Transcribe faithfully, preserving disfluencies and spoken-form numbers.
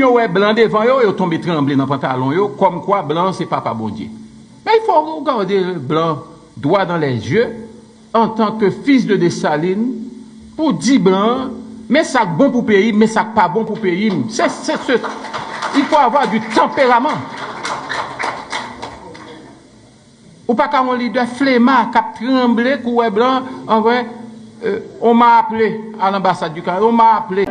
yo wè blan devan yo, yo tonbe tranble nan pantalon yo, kòmkwa blan se papa Bondye. Men il faut regarder blan droit dans les yeux, en tant que fils de Dessalines, pou di blan, men sa k bon pou peyi m, men sa k pa bon pou peyi m. Se, se, se, il faut avoir du tempérament. Ou pa ka yon lidè flema k ap tranble kou wè blan, anvè, euh, on m'a appelé à l'ambassade du Canada, on m'a appelé.